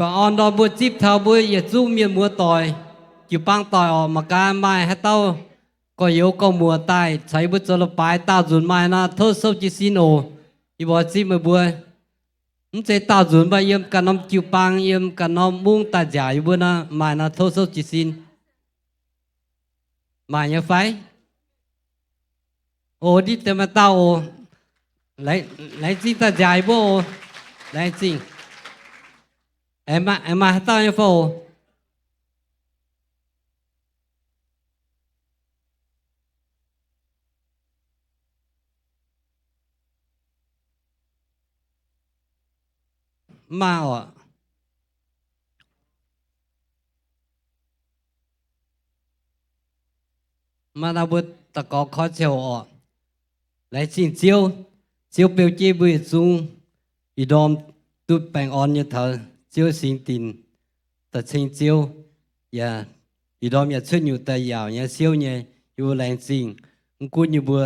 Baengh orn ndorm mbuo zipv taux mbuo yietc zungv mienh muoz-doic, jiu-baang doic orqc, mangc gaax maaih haaix dauh gorx-youz gorx-muoc daaih caux yie mbuo zoux leiz-baaix daauh nzunc maaih nor, tov souv jiez sin oc. Yie mbuo zipv meih mbuo. Mv zeiz daauh nzunc mv baac yiem ganh norm jiu-baang, yiem ganh norm mungv daaih nziaauc yie mbuo nor, maaih nor tov souv jiez sin. Maaih nyei fai? Oc, ndiev deix maaih dauh oc. Laengz zingh daaih nziaauc yie mbuo oc. Laengz zingh. Aengx maaih haaix dauh nyei fai oc? Mv maaih oc. Maaih nor mbuo daux gaux koi ziangh hoc oc. Laengz zingh Ziouv. Ziouv beu jienv mbuo yietc zungv ih ndorm duqv baengh orn nyei taux Ziouv singx dinc daaih ceng Ziouv, yaac ih ndorm yaac cuotv nyutc daaih yaauc nyei siouv nyei. Yie mbuo laengz zingh. Mv gunv yie mbuo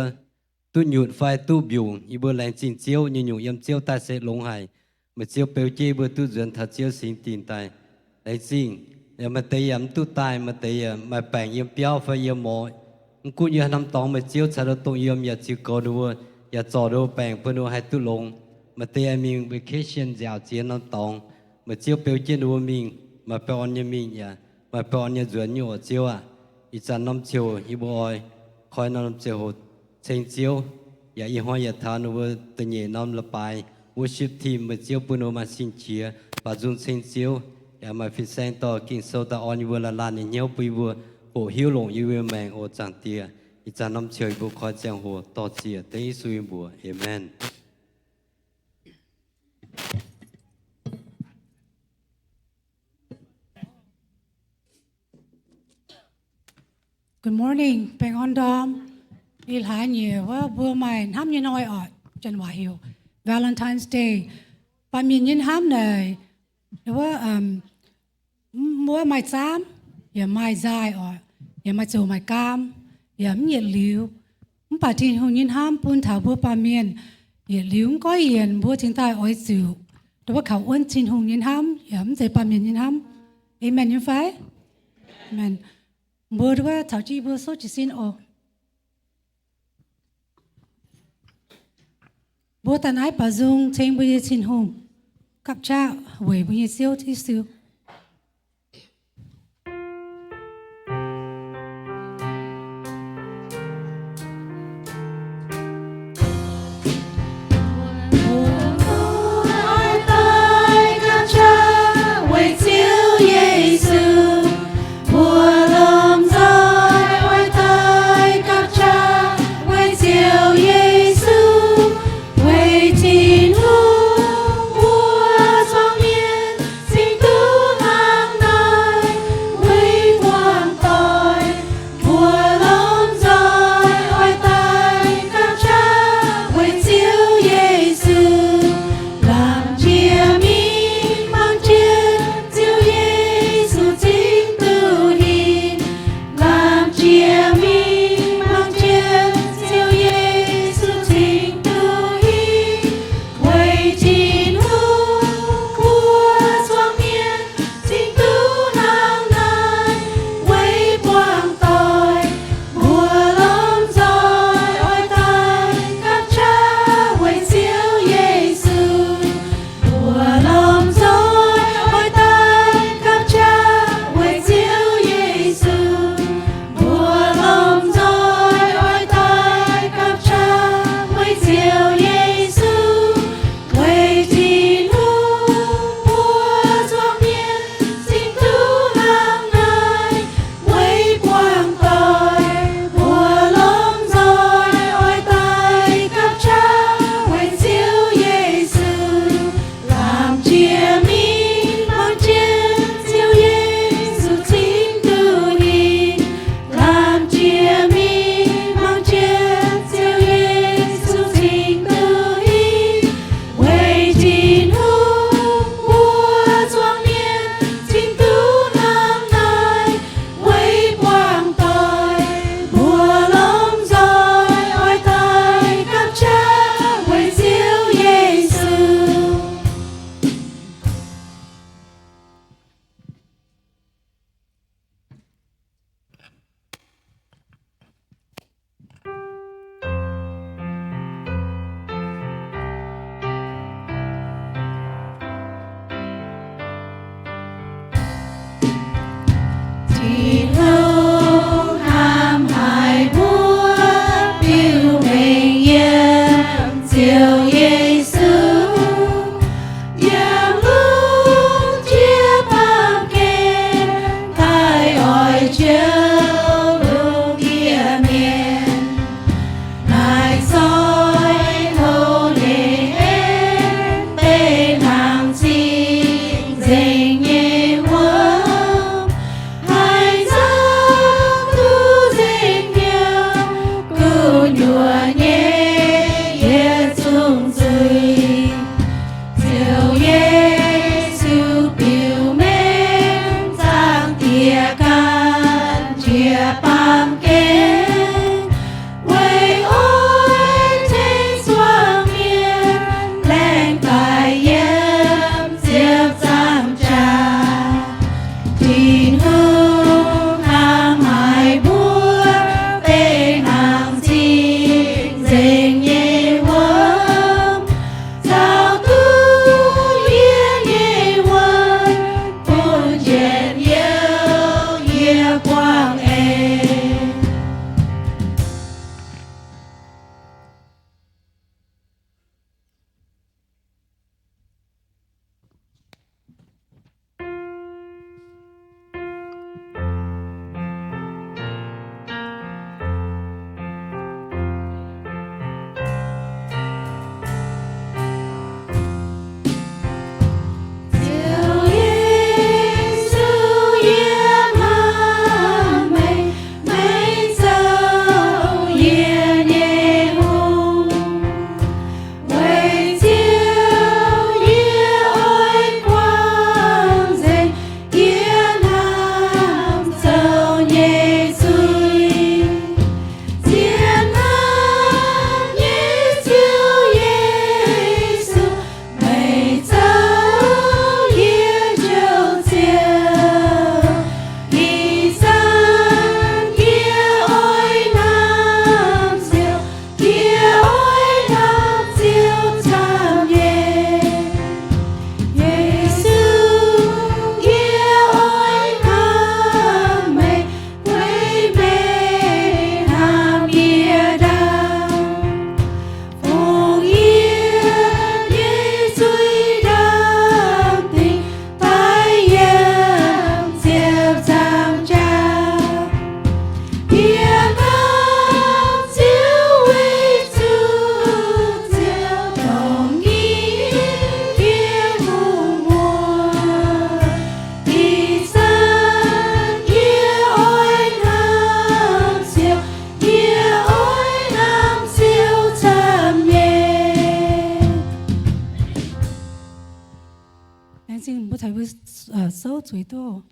duqv nyutc fai duqv mbiungc, yie mbuo laengz zingh Ziouv. Nyungc-nyungc yiem Ziouv daaih se longx haic. Meih Ziouv beu jienv yie mbuo duqv nzuonx taux Ziouv singx dinc daaih. Laengz zingh. Yaac maaih deix yaac mv duqv daaih, maaih deix yaac maaih baengc yiem biauv fai yiem morz. Mv gunv yiem haaix norm dorngx, meih Ziouv caux ninh mbuo dongh yiem, yaac ziux goux ninh mbuo, yaac zorc ninh mbuo baengc bun ninh mbuo haih duqv longx. Maaih deix yaac mingh vacation nziaauc ziex norm dorngx. Meih Ziouv beu jienv ninh mbuo mingh, maaih baengh orn nyei mingh yaac maaih baengh orn nyei nzuonx nyei oc Ziouv aac. Ih zanc norm ziouc yie mbuo oix koi norm ziouc hoc ceng Ziouv, yaac ih hnoi yaac taux ninh mbuo da'nyeic norm leiz-baaix worship team, meih Ziouv bun ninh mbuo maaih sin-qiex, baaux nzung ceng Ziouv, yaac maaih fin-saeng dorh Ging-Sou daaih orn yie mbuo, laanh laanh nyei hnyouv bun yie mbuo hoqc hiuv longc yie mbuo maengc oc Zaangc Diex. Ih zanc norm ziouc yie mbuo koi ziangh hoc dorh ziec dengv Yesu nyei mbuox. Aamen. Good morning, baengh orn ndorm. Ih hlaax nyieqc wuov mbuo maaih hnamv nyei hnoi oc, janx waac heuc Valentine's Day. Baamh mienh nyei hnamv naaic, wuov, wuov maaih zaamv, yaac maaih nzaaih oc, yaac maaih zoqc maaih gaam, yaac mv yietc liuz. Mv baac Tin-Hungh nyei hnamv bun taux mbuo baamh mienh yietc liuz mv goiv yienc, mbuo cingx daaih oix zuqc wuov kaux wuonv Tin-Hungh nyei hnamv, yaac mv zeiz baamh mienh nyei hnamv. Aamen nyei fai? Aamen. Mbuo wuov caux jienv mbuo souv jiez sin oc. Mbuo daaih naaiv baaux nzung ceng mbuo nyei Tin-Hungh, gapv qaqv weic mbuo nyei Ziouv Yesu. Mbuo caux mbuo souv zuiz duqv.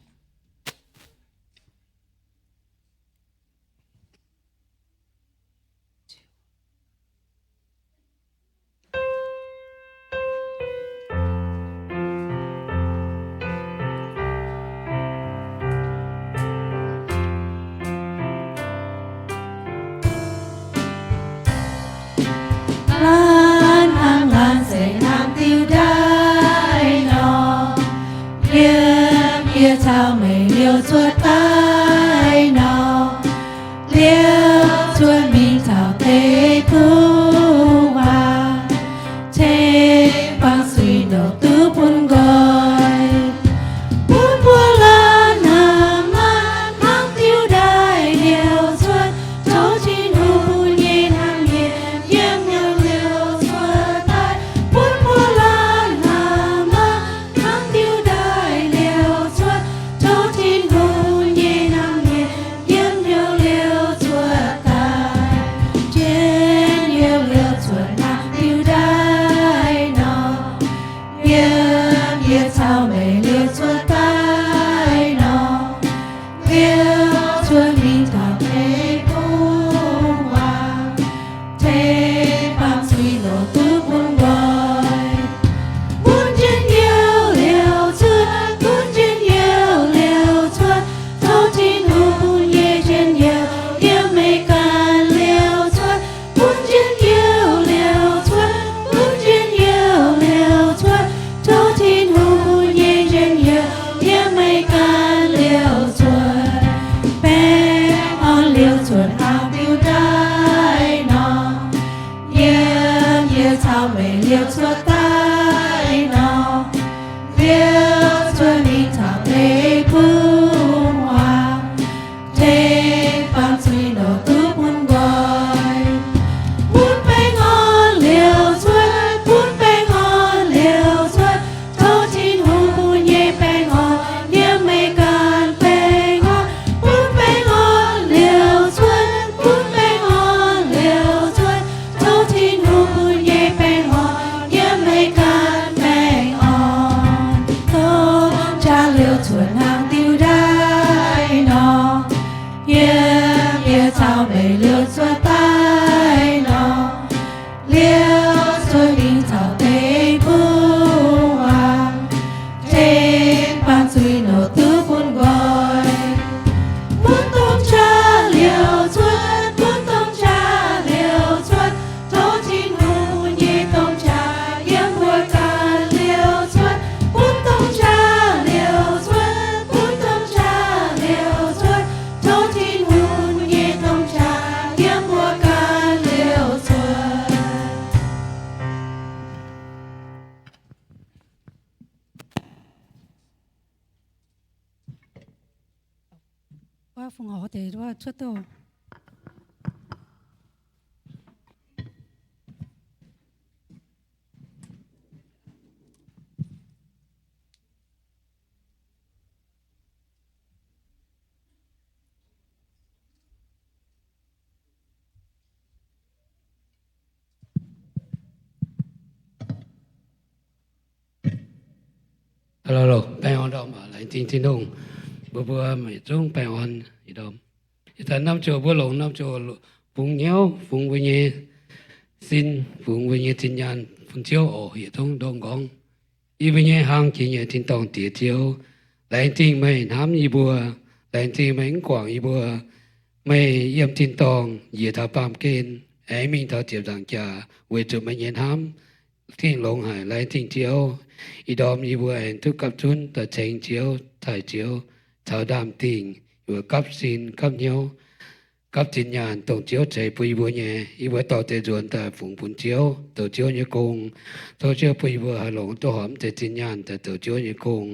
Laanh hnangv laanh se hnangv diuh ndaix nor, yiem yie caux meih liouh cuotv daaih nor, liouh cuotv mingh taux deic-bung waac, tengx baamh zuiz ndoqc duqv bun nqoi. Bun mbuo laanh hnangv maah, hnangv diuh ndaix liouh cuotv, tov Tin-Hungh bun nyei hnangv yie yiem hnyouv liouh cuotv daaih. Bun mbuo laanh hnangv maah, hnangv diuh ndaix liouh cuotv, tov Tin-Hungh bun nyei hnangv yie yiem hnyouv liouh cuotv daaih. Njien-youh liouh cuotv hnangv diuh ndaix nor, yiem yie caux meih liouh cuotv daaih nor, liouh cuotv mingh taux deic-bung waac, tengx baamh zuiz ndoqc duqv bun nqoi. Bun njien-youh liouh cuotv, bun njien-youh liouh cuotv, tov Tin-Hungh bun nyei njien-youh yiem meih ganh liouh cuotv. Bun njien-youh liouh cuotv, bun njien-youh liouh cuotv, tov Tin-Hungh bun nyei njien-youh yiem meih ganh liouh cuotv. Baengh orn liouh cuotv hnangv diuh ndaix nor, yiem yie caux meih liouh cuotv daaih nor, liouh cuotv mingh taux deic-bung waac, tengx baamh zuiz ndoqc duqv bun nqoi. Bun baengh orn liouh cuotv, bun baengh orn liouh cuotv, tov Tin-Hungh bun nyei baengh orn yiem meih ganh baengh orn. Bun baengh orn liouh cuotv, bun baengh orn liouh cuotv, tov Tin-Hungh bun nyei baengh orn yiem meih ganh baengh orn. Domh qaqv liouh cuotv hnangv diuh ndaix nor, yiem yie caux meih liouh cuotv daaih nor, liouh cuotv mingh taux deic-bung waac, tengx baamh zuiz ndoqc duqv bun nqoi. Bun domh qaqv liouh cuotv, bun domh qaqv liouh cuotv, tov Tin-Hungh bun nyei domh qaqv yiem mbuo ganh liouh cuotv. Bun domh qaqv liouh cuotv, bun domh qaqv liouh cuotv, tov Tin-Hungh bun nyei domh qaqv yiem mbuo ganh liouh cuotv. Wuov fungx horc deix wuov cuotv doh. Hello, hello. Baengh orn ndorm aac, laengz zingh Tin-Hungh. Mbuo mbuo meih zungv baengh orn ih ndorm. Ih zanc norm ziouc mbuo longc norm ziouc fungx hnyouv, fungx mbuo nyei sin, fungx mbuo nyei zinh nyaanh bun Ziouv oc. Yietc zungv ndoqv gorngv, yie mbuo nyei hlang jiex nyei tin-dorngh Diex Ziouv, laengz zingh meih hnamv yie mbuo, laengz zingh meih mv guangc yie mbuo. Meih yiem tin-dorngh njiec taux baamh gen, aengx mingh taux ziepc nzaangc jaax weic zuqc meih nyei hnamv. Zingh longx haic, laengz zingh Ziouv. Ih ndorm yie mbuo aengx duqv gapv zunv daaih ceng Ziouv, taaih Ziouv, caux ndaam-dingh, yie mbuo gapv sin gapv hnyouv, gapv zinh nyaanh dongh Ziouv ceix bun yie mbuo nyei. Yie mbuo dorh deix nzuonx daaih fungx bun Ziouv, zoux Ziouv nyei gong. Tov Ziouv bun yie mbuo haih longc duqv horpc deix zinh nyaanh daaih zoux Ziouv nyei gong.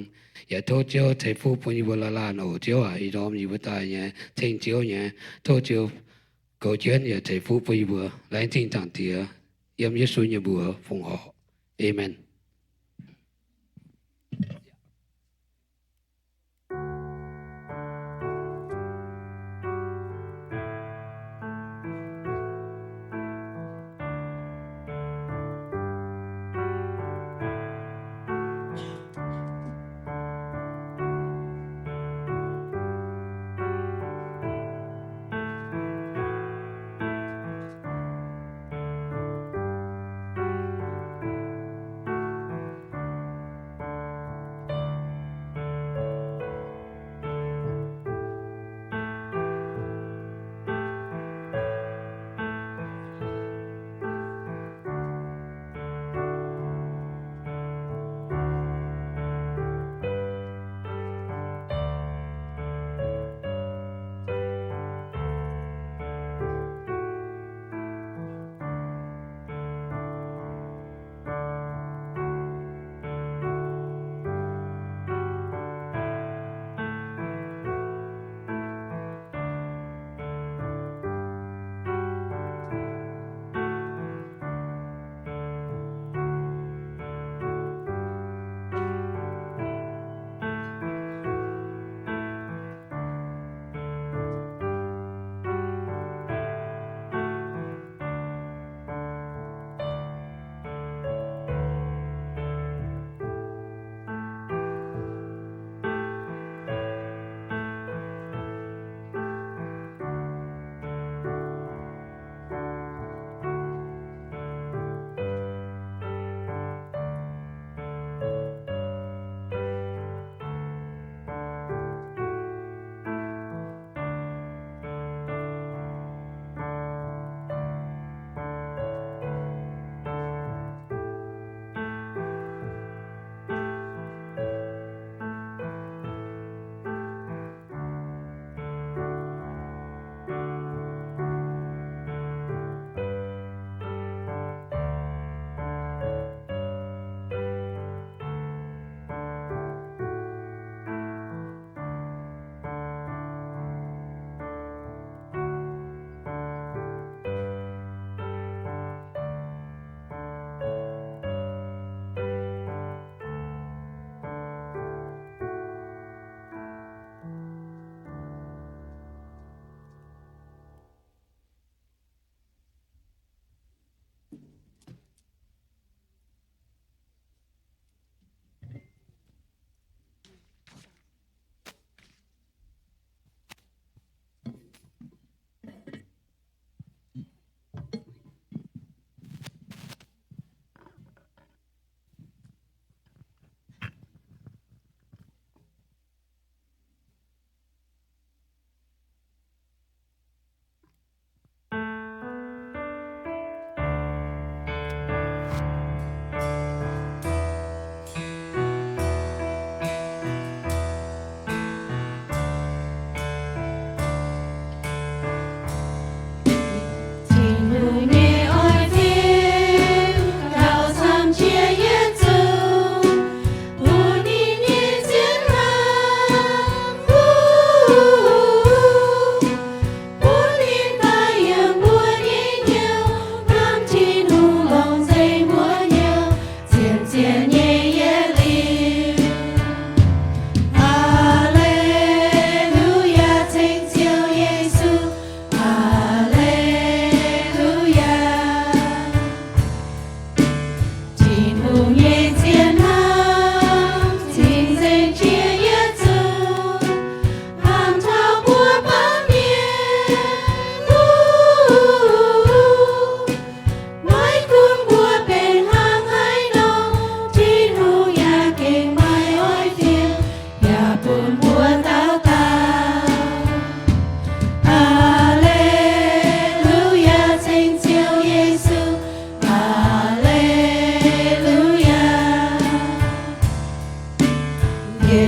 Yaac tov Ziouv ceix fuqv bun yie mbuo laanh laanh oc. Ziouv aac, ih ndorm yie mbuo daaih nyei, ceng Ziouv nyei. Tov Ziouv goux jienv yaac ceix fuqv bun yie mbuo. Laengz zingh Zaangc Diex. Yiem Yesu nyei mbuox fongc horc. Aamen.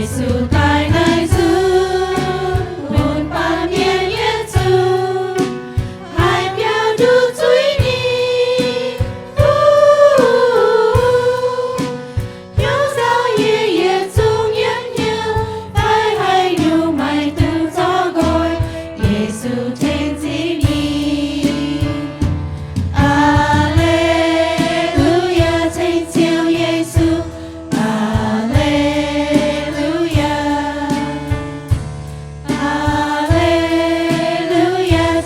Yesu daaih naaiv nzunc, bun baamh mienh yietc zungv haih biaux nduqc zuiz nyei. Hnyouv nzauh yie yietc zungv yiem hnyouv, fai haaix nyungc maaih duqv zorqv nqoi, Yesu tengx zingh ninh. Aa^le^lu^yaa, ceng Ziouv Yesu. Aa^le^lu^yaa. Aa^le^lu^yaa,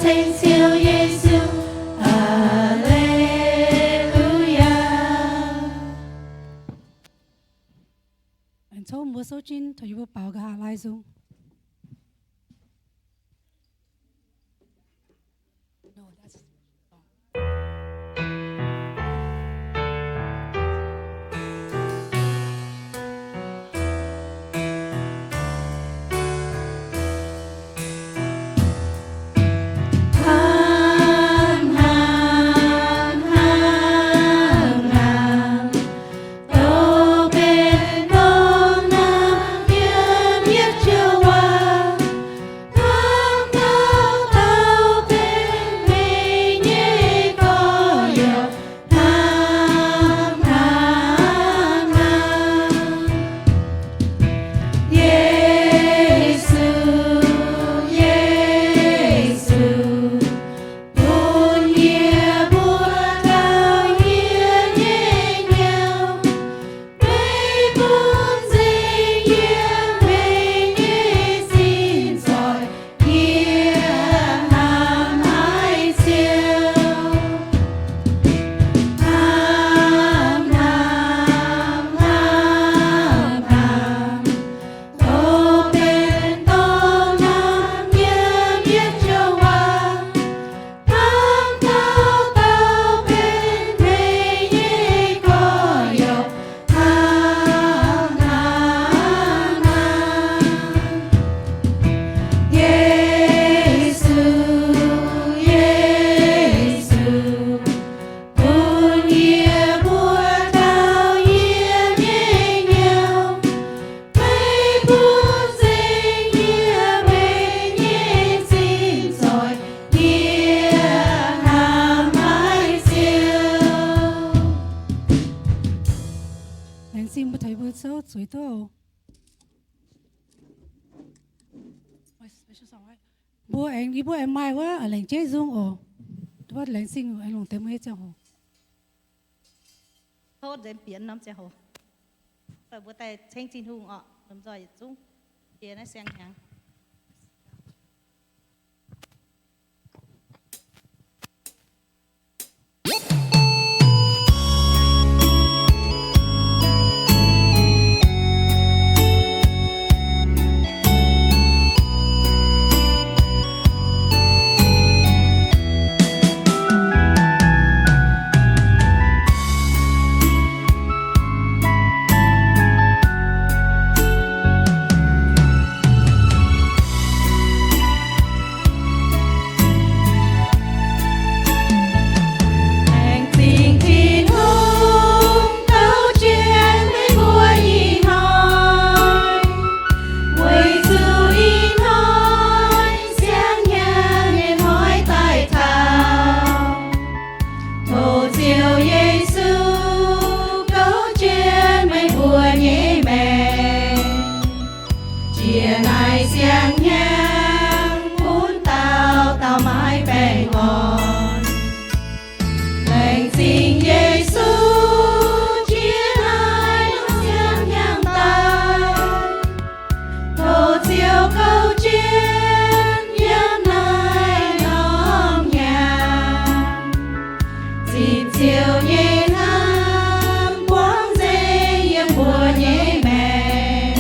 ceng Ziouv Yesu. Aa^le^lu^yaa. Aengx cov mbuo souv jin taux yie mbuo baaux nqa'haav laai nzung. Yesu, Yesu, bun yie mbuo gauh yie nyei hnyouv. Meih bun nzengc yie, meih nyei sin zoih, yie hnamv haic Ziouv. Hnamv, hnamv, hnamv, hnamv, tov benx dorngx hnamv yiem yietc joux waac. Hnamv dauh dauh benx meih nyei gorx-youz. Hnamv, hnamv, hnamv. Yesu, Yesu, bun yie mbuo gauh yie nyei hnyouv. Meih bun nzengc yie, meih nyei sin zoih, yie hnamv haic Ziouv. Laengz zingh mbuo taux yie mbuo souv zuiz duqv. Mbuo aengx, yie mbuo aengx maaih wuov lengc jeiv nzung oc. Wuov laengz zingh aengx longc deix mbuo nyei ziangh hoc. Tov nzemx bieqc norm ziangh hoc. Mbuo daaih ceng Tin-Hungh orqc, lomh nzoih yietc zungv jiex naaiv siang-hnyangx. Laengz zingh Tin-Hungh, tov jienv meih mbuo ih hnoi, weic zuqc ih hnoi siang hnyangx nyei hnoi daaih taux. Tov Ziouv Yesu gouv jienv meih mbuo nyei maengc. Jiex naaiv siang-hnyangx bun dauh dauh maiv baengh orn. Laengz zingh Yesu jiex naaiv norm siang-hnyangx daaih. Tov Ziouv gouv jienv yiem naaiv norm hnyangx. Zipv Ziouv nyei hnamv buangv nzengc yiem mbuo nyei maengc.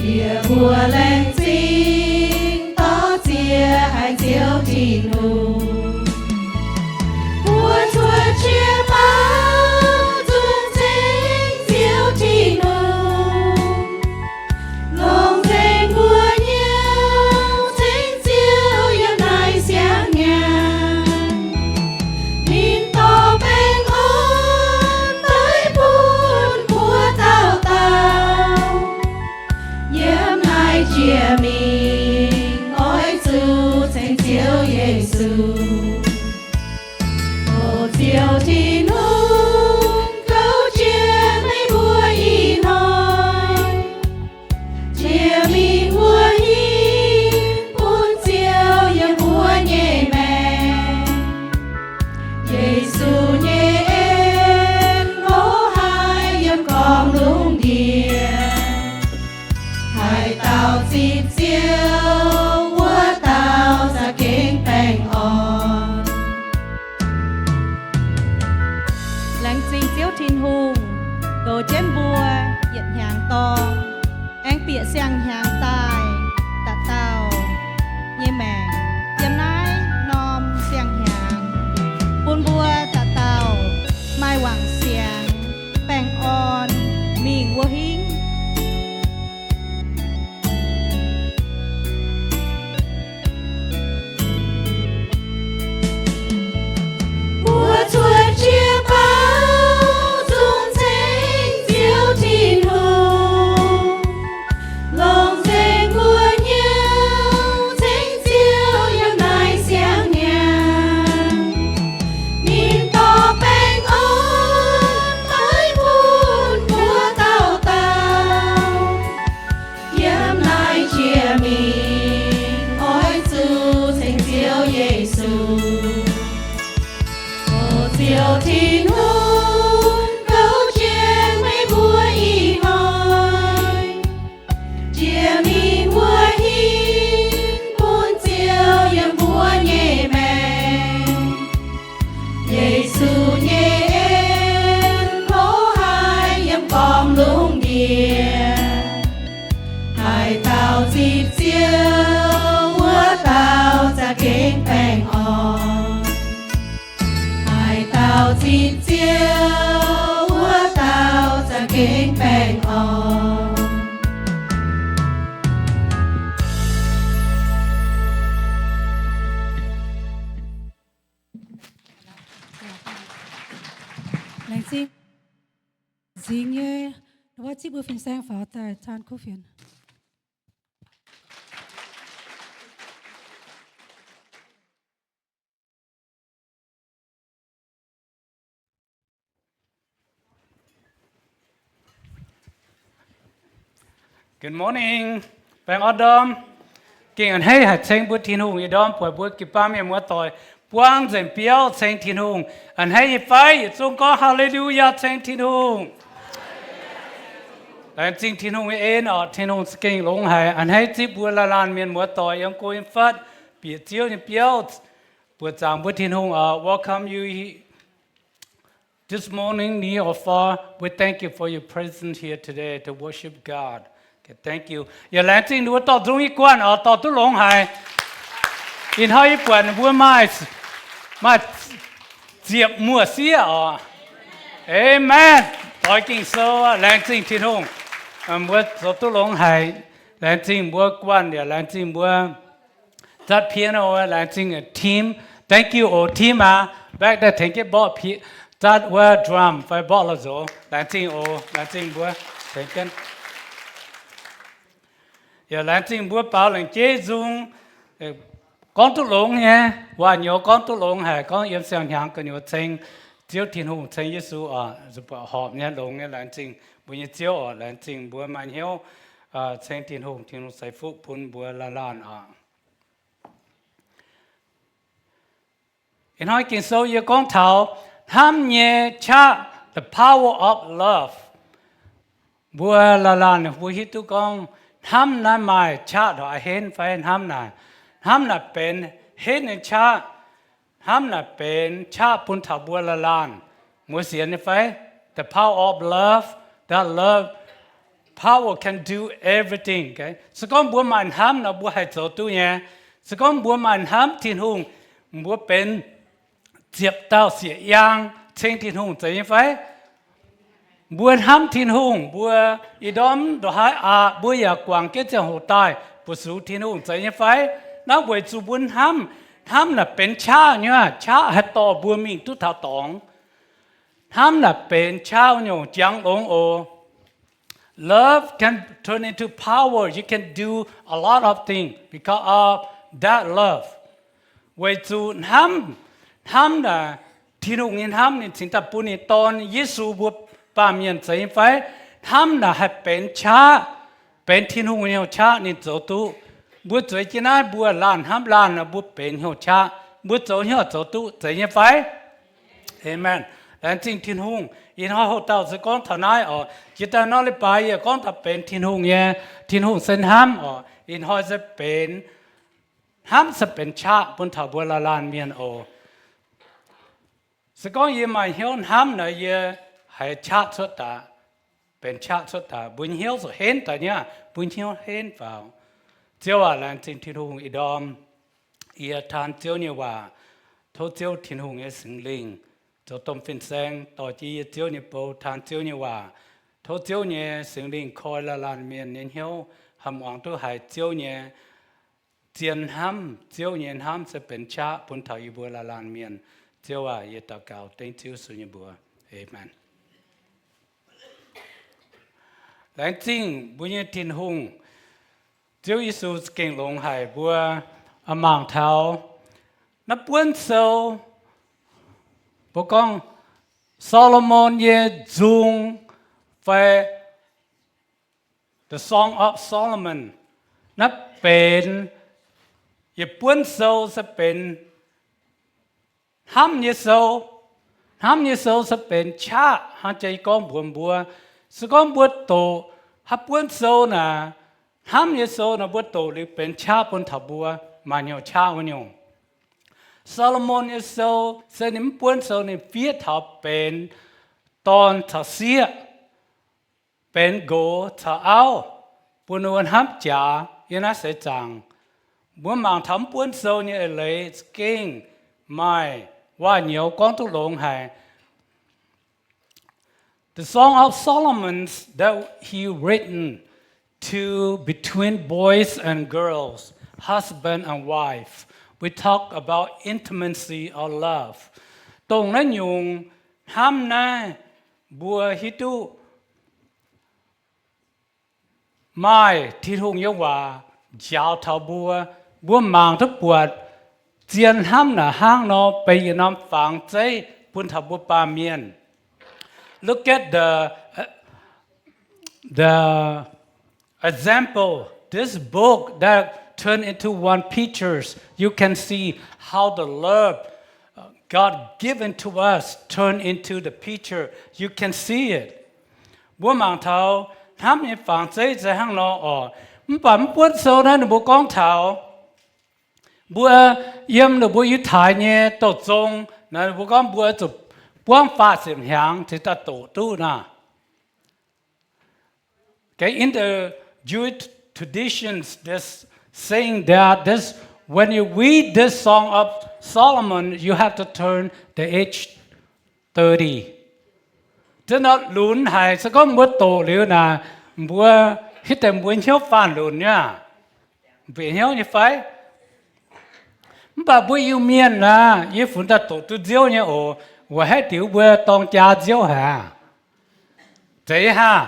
Yie mbuo laengz zingh dorh ziex haic Ziouv Tin-Hungh. Mbuo cuotv jiex baav zungv ceng Ziouv Tin-Hungh. Longc nzengc mbuo hnyouv ceng Ziouv yiem naaiv siang-hnyangx. Ninh dorh baengh orn daiv bun mbuo dauh dauh. Jiex mingh oix zuqc ceng Ziouv Yesu. O Ziouv Tin-Hungh, gouv jienv meih mbuo ih hnoi. Jiex mingh wuov hingv bun Ziouv yiem mbuo nyei maengc. Yesu nyei en hlo haic yiem gormx lungh ndiev. Haaix dauh zipv Ziouv, wuov dauh za'gengh baengh orn. Laengz zingh Ziouv Tin-Hungh goux jienv mbuo yietc hnyangx dorng, aengx bieqc siang-hnyangx daaih dauh dauh nyei maengc yiem naaiv norm siang-hnyangx, bun mbuo dauh dauh maaih wangc siangx baengh orn mingh wuov hingv. Mbuo cuotv jiex bauv zungv ceng Ziouv Tin-Hungh, longc nzengc mbuo hnyouv ceng Ziouv yiem naaiv siang hnyangx. Ninh dorh baengh orn maiv bun mbuo dauh dauh. Yiem naaiv jiex mingh oix zuqc ceng Ziouv Yesu. O Ziouv Tin-Hungh, gouv jienv meih mbuo ih hnoi. Jiex mingh wuov hingv bun Ziouv yiem mbuo nyei maengc. Yesu nyei en hlo haic yiem gormx lungh ndiev. Haaix dauh zipv Ziouv, wuov dauh za'gengh baengh orn. Haaix dauh zipv Ziouv, wuov dauh za'gengh baengh orn. Laengz zingh. Nzingx nyei, wuov zipv mbuo fin-saeng faaux daaih caan kuv fienx. Good morning. Baengh orn ndorm. Gengh a'hneiv haic ceng mbuo Tin-Hungh ih ndorm buatc mbuo jiu-baang mienh muoz-doic buangv nzengc biauv ceng Tin-Hungh. A'hneiv nyei fai? Yietc zungv gorngv Haa^le^lu^yaa ceng Tin-Hungh. Laengz zingh Tin-Hungh nyei en orqc. Tin-Hungh za'gengh longx haic. A'hneiv zipv mbuo laanh laanh mienh muoz-doic yiem go yiem fatv bieqc Ziouv nyei biauv, buoqc zaangc mbuo Tin-Hungh orqc. Welcome you this morning, near or far. We thank you for your presence here today to worship God. Okay, thank you. Yaac laengz zingh ninh mbuo dorh nzung nyei guanh orqc, dorh duqv longx haic. Ih hnoi yie buatc ninh mbuo maaih, maaih ziepc muoz sieqv orqc. Amen. Doix Ging-Sou, laengz zingh Tin-Hungh. Mbuo zoux duqv longx haic. Laengz zingh mbuo guanh yaac laengz zingh mbuo zatv piano, laengz zingh team. Thank you, o team aac. Baeqv daaih tengx jienv mborqv pi-, zatv wuov drum fai mborqv la'nzox. Laengz zingh oc, laengz zingh mbuo tengx jienv. Yaac laengz zingh mbuo baaux lengc jeiv nzung, gorngv duqv longx nyei, waac-nyouz gorngv duqv longx haic, gorngv yiem siang-hnyangx gu'nyuoz ceng Ziouv Tin-Hungh, ceng Yesu oc, horpc nyei, longx nyei. Laengz zingh mbuo nyei Ziouv oc, laengz zingh mbuo maaih hnyouv ceng Tin-Hungh, Tin-Hungh ceix fuqv bun mbuo laanh laanh oc. Ih hnoi Ging-Sou yie gorngv taux hnamv nyei qaqv, the power of love. Mbuo laanh laanh mbuo hiuv duqv gorngv hnamv naaiv maaih qaqv ndongc haaix henv fai? Hnamv naaic, hnamv naaic benx henv nyei qaqv. Hnamv naaic benx qaqv bun taux mbuo laanh laanh. Muoz sienx nyei fai? The power of love, that love power can do everything. Se gorngv mbuo maaih hnamv nor, mbuo haih zoux duqv nyei. Se gorngv mbuo maaih hnamv Tin-Hungh, mbuo benx ziepc dauh sieqv-yaang ceng Tin-Hungh, zeiz nyei fai? Mbuo hnamv Tin-Hungh, mbuo ih ndorm ndongc haaix aqc mbuo yaac guangc jienv ziangh hoc daaih fu-sux Tin-Hungh, zeiz nyei fai? Naaiv weic zuqc mbuo hnamv, hnamv naaic benx qaqv nyei, qaqv haih dorh mbuo mingh duqv taux dorngx. Hnamv naaic benx qaqv nyungc, jangx longx oc. Love can turn into power. You can do a lot of things because of that love. Weic zuqc hnamv, hnamv naaic Tin-Hungh nyei hnamv ninh cingx daaih bun ninh Dorn Yesu mbuo baamh mienh zeiz nyei fai? Hnamv naaic haih benx qaqv, benx Tin-Hungh nyei hnyouv qaqv ninh zoux duqv. Mbuo zueiz jienv naaiv mbuo laanh hnamv laanh nor mbuo benx hnyouv qaqv, mbuo zoux hnyouv zoux duqv zeiz nyei fai? Amen. Laengz zingh Tin-Hungh. Ih hnoi hoc dauh se gorngv taux naaiv oc. Jiex daaih nor leiz-baaix yie gorngv taux benx Tin-Hungh nyei, Tin-Hungh se hnamv oc. Ih hnoi se benx, hnamv se benx qaqv bun taux mbuo laanh laanh mienh oc. Se gorngv yie maaih hnyouv hnamv naaic yie haiz qaqv cuotv daaih, benx qaqv cuotv daaih, mbuo hnyouv zuqc henv daaih niaa, mbuo hnyouv henv faaux. Ziouv aac, laengz zingh Tin-Hungh ih ndorm yie taan Ziouv nyei waac. Tov Ziouv Tin-Hungh nyei Singx Lingh zoux domh fin-saeng dorh jienv yie Ziouv nyei bou taan Ziouv nyei waac. Tov Ziouv nyei Singx Lingh koi laanh laanh mienh nyei hnyouv, haih muangx duqv haiz Ziouv nyei zien hnamv. Ziouv nyei hnamv se benx qaqv bun taux yie mbuo laanh laanh mienh. Ziouv aac, yie daux gaux dengv Ziouv Yesu nyei mbuox. Aamen. Laengz zingh mbuo nyei Tin-Hungh. Ziouv Yesu za'gengh longx haic mbuo. Mangc taux naaiv buonv sou, mbuo gorngv Saa^lo^morn nyei nzung fai The Song of Solomon. Naaiv benx, yietc buonv sou se benx hnamv nyei sou. Hnamv nyei sou se benx qaqv hnangv jiex gorngv mbuox mbuo. Se gorngv mbuo doqc haaix buonv sou naaic, hnamv nyei sou naaic mbuo doqc liuz benx qaqv bun taux mbuo maaih hnyouv qaqv wuov nyungc. Saa^lo^morn nyei sou se ninh mv buonv sou ninh fiev taux benx dorn caux sieqv, benx nqox caux auv, bun ninh mbuo hnamv jaax yiem naaiv seix zaangc. Mbuo mangc taux mv buonv sou nyei eix leiz za'gengh maaih waac-nyouz gorngv duqv longx haic. The Song of Solomon that he written to between boys and girls, husband and wife. We talk about intimacy or love. Dongh naaiv nyungc hnamv naaiv mbuo hiuv duqv maaih Tin-Hungh nyei waac njaaux taux mbuo. Mbuo mangc duqv buatc zien hnamv naaic hnangv nor benx yietc norm fangx zeiv bun taux mbuo baamh mienh. Look at the, the example, this book that turned into one pictures. You can see how the love, uh, God given to us turn into the picture. You can see it. Mbuo mangc taux hnamv nyei fangx zeiv se hnangv nor oc. Mv baac mv buonv sou naaiv ninh mbuo gorngv taux mbuo yiem ninh mbuo yietc taaix nyei douh zong, naaiv ninh mbuo gorngv mbuo zuqc buangv faah ziepc hnyangx cingx daaih doqc duqv naaic. Okay, in the Jewish traditions, this saying that this, when you read this Song of Solomon, you have to turn the age thirty. Zinh nor lunx haic, se gorngv mbuo doqc liuz naaic, mbuo hitv deix mbuo hnyouv faanh lunx nyei aqv. Mbuo bieqc hnyouv nyei fai? Mv baac mbuo Iu-Mienh naaic, yie funx daaih doqc duqv nziouv nyei oc, weic haaix diuc mbuo dorng jaa nziouv haic aqv? Zeiz haac?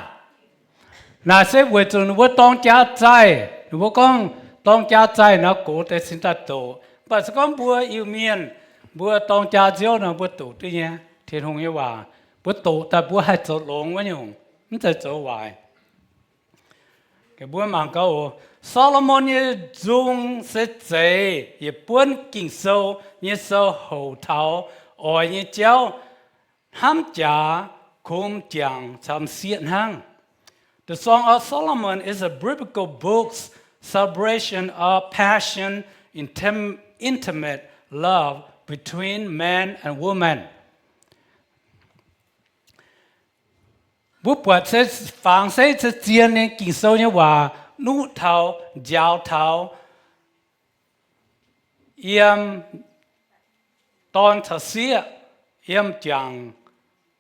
Naaic se weic zuqc ninh mbuo dorng jaa zaih, ninh mbuo gorngv dorng jaa zaih nor gox deix cingx daaih doqc. Mv baac se gorngv mbuo Iu-Mienh, mbuo dorng jaa nziouv nor mbuo doqc duqv nyei Tin-Hungh nyei waac. Mbuo doqc daaih mbuo haih zoux longx wuov nyungc, mv zeiz zoux waaic. Mbuo mangc gaax oc, Saa^lo^morn nyei nzung se zeiz yietc buonv Ging-Sou nyei sou houc taux oix nyei jauv, hnamv jaax, kungx m'jangc caux m'sieqv hnangv. The Song of Solomon is a biblical book's celebration of passion, intim-, intimate love between man and woman. Mbuo buatc se fangx zeiv se zien nyei Ging-Sou nyei waac nuqv taux, njaaux taux yiem dorn caux sieqv, yiem m'jangc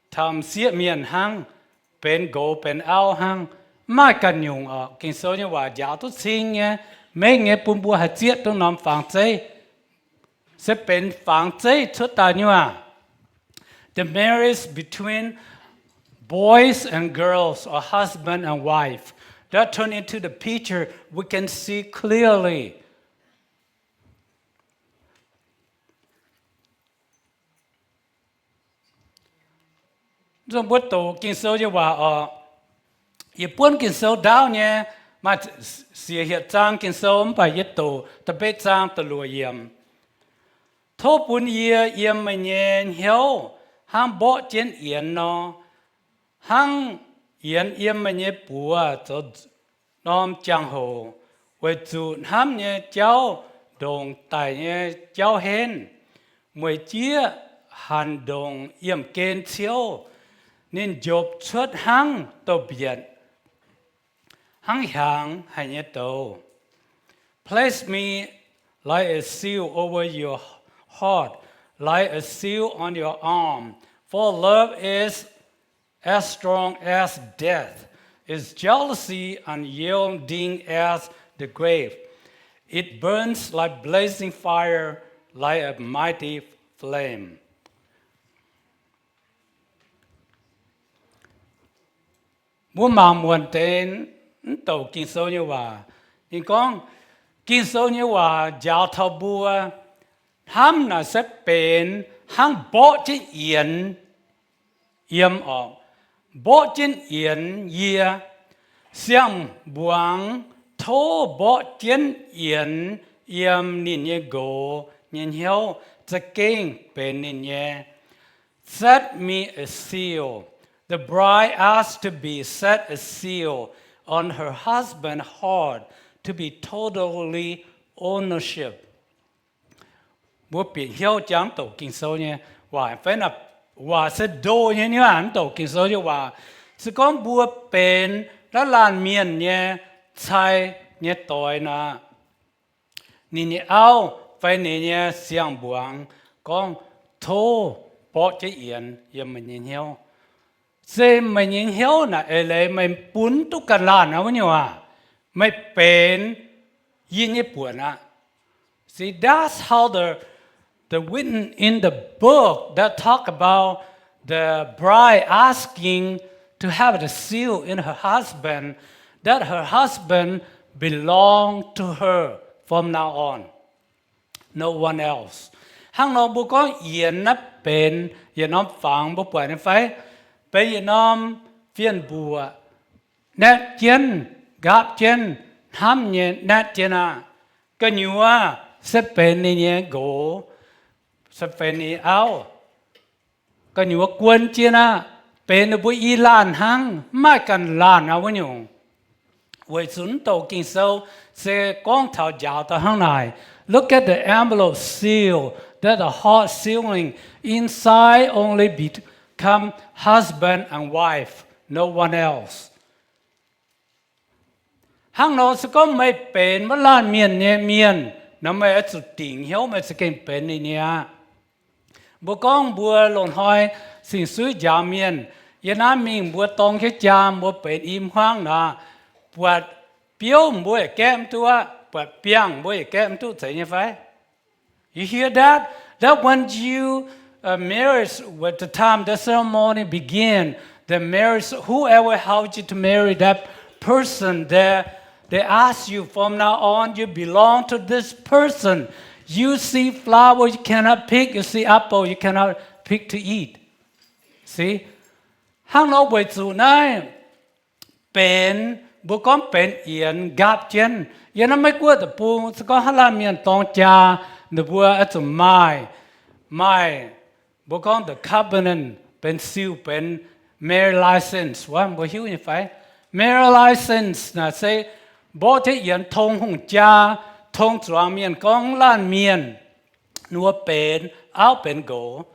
caux m'sieqv mienh hnangv, benx nqox benx auv hnangv. Mv maaih ganh nyungc oc. Ging-Sou nyei waac njaaux duqv cing nyei, mengh nyei, bun mbuo haih zieqv duqv norm fangx zeiv. Se benx fangx zeiv cuotv daaih nyei aac. The marriage between boys and girls or husband and wife that turn into the picture we can see clearly. Nzunc mbuo doqc Ging-Sou nyei waac oc. Yie buonv Ging-Sou ndaauv nyei, maaih siec hietc zaang Ging-Sou mv baac yie doqc da'betv zaang da'luoqc yiemc. Tov bun yie yiem meih nyei hnyouv hnangv mborqv jienv yienx nor, hnangv yienx yiem meih nyei buoz zoux norm jangx-hoc, weic zuqc hnamv nyei jauv ndongc daic nyei jauv henv. Mueic jieqv hanc ndongc yiemh gen ciouv, ninh njopc cuotv hnangv douz-mbietc, hnangv hiaangx haic nyei douz. Place me like a seal over your heart, like a seal on your arm. For love is as strong as death, its jealousy unyielding as the grave. It burns like blazing fire, like a mighty flame. Mbuo mangc muonc deix mv douc Ging-Sou nyei waac. Ninh gorngv, Ging-Sou nyei waac njaaux taux mbuo, hnamv naaic se benx hnangv mborqv jienv yienx yiem oc. Mborqv jienv yienx yie. Siang-mbuangz tov mborqv jienv yienx yiem ninh nyei nqox nyei hnyouv, za'gengh benx ninh nyei. Set me a seal. The bride asks to be set a seal on her husband's heart, to be totally ownership. Mbuo bieqc hnyouv jangx douc Ging-Sou nyei waac fai? Waac se ndo nyei nyuav, mv douc Ging-Sou nyei waac. Se gorngv mbuo benx naaiv laanh mienh nyei cai nyei doix nor, ninh nyei auv fai ninh nyei siang-mbuangz gorngv, tov mborqv jienv yienx yiem meih nyei hnyouv. Se meih nyei hnyouv naaic eix leiz meih bun duqv ganh laanh aqv wuov nyungc aac, meih benx yie nyei buonc aqv. See, that's how the, the written in the book that talk about the bride asking to have the seal in her husband, that her husband belong to her from now on, no one else. Hnangv nor mbuo gorngv yienx naaiv benx yietc norm fangx, mbuo buatc nyei fai? Benx yietc norm fien-mbuoqc, naetv jienv, nqaapv jienv, hnamv nyei naetv jienv aqv. Gu'nyuoz se benx ninh nyei nqox, se benx ninh auv. Gu'nyuoz guon jienv aqv, benx ninh mbuo i laanh hnangv, mv maaih ganh laanh aqv wuov nyungc. Weic zuqc mv douc Ging-Sou se gorngv taux njaaux daaih hnangv naaic. Look at the envelope seal, that the heart sealing inside only become husband and wife, no one else. Hnangv nor se gorngv meih benx wuov laanh mienh nyei mienh nor, meih oix zuqc dingc hnyouv meih za'gengh benx ninh nyei aqv. Mbuo gorngv mbuo loz-hnoi sing suiv njaaux mienh, yie naaiv mingh mbuo dorng jienv jaa, mbuo benx i hmuangv nor, buatc biouv mbuo yaac gaeqv mv duqv aqv, buatc biangh mbuo yaac gaeqv mv duqv, zeiz nyei fai? You hear that? That when you, uh, marriage, with the time the ceremony begin, the marriage, whoever helped you to marry that person, they, they ask you, from now on, you belong to this person. You see flower, you cannot pick. You see apple, you cannot pick to eat. See? Hnangv nor weic zuqc naaiv benx, mbuo gorngv benx yienx nqaapv jienv. Yiem naaiv Meiv Guoqv deic-bung se gorngv haaix laanh mienh dorng jaa, ninh mbuo oix zuqc maaih, maaih, mbuo gorngv the covenant, benx seal, benx marriage license wuov, mbuo hiuv nyei fai? Marriage license naaic se mborqv jienv yienx tong hungh jaa, tong zuangx mienh gorngv laanh mienh ninh mbuo benx auv benx nqox.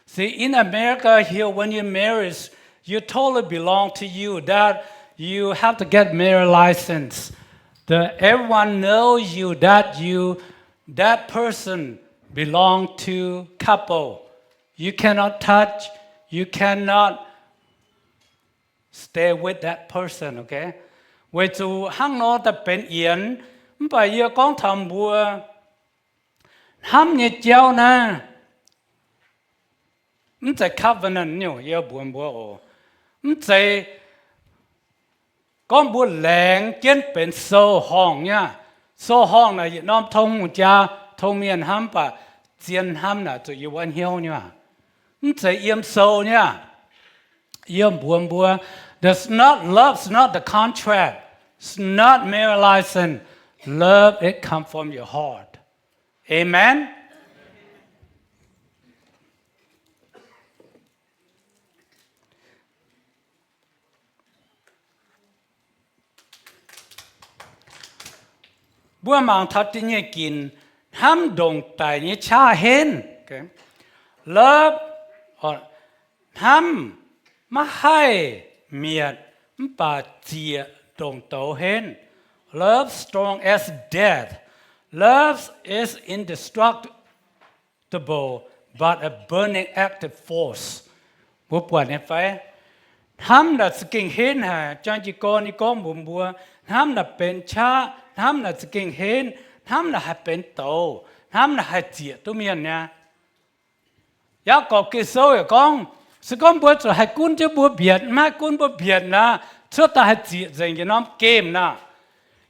See, in America here, when you marry, you totally belong to you, that you have to get marriage license. The, everyone know you, that you, that person belong to couple. You cannot touch, you cannot stay with that person, okay? Weic zuqc hnangv nor daaih benx yienx, mv baac yie gorngv taux mbuo hnamv nyei jauv naaiv, mv zeiz covenant nyungc, yie mbuox mbuo oc. Mv zeiz gorngv mbuo laengz jienv benx sou-horngh nyei aqv. Sou-horngh naaic yietc norm tong hungh jaa, tong mienh hnamv, mv baac zien hnamv naaic zuqc yiem wuov hnyouv nyei aqv. Mv zeiz yiem sou nyei aqv. Yiem mbuox mbuo, the not, love is not the contract, it's not mere license. Love, it come from your heart. Amen. Mbuo mangc taux da'nyeic ginc, hnamv ndongc daic nyei qaqv henv. Love, hnamv maiv haih mietc mv baac zieqc ndongc douz henv. Love strong as death. Love is indestructible, but a burning active force. Mbuo buatc nyei fai? Hnamv naaic za'gengh henv haic. Jang jiez gorn yie gorngv mbuox mbuo, hnamv naaic benx qaqv, hnamv naaic za'gengh henv, hnamv naaic haih benx douz, hnamv naaic haih zieqc duqv mienh nyei. Yaagorpc Ging-Sou yaac gorngv, se gorngv mbuo zuqc haih gunv jienv mbuo mbietc, maiv haih gunv mbuo mbietc naaic, cuotv daaih haih zieqc nzengc yietc norm gemh naaic.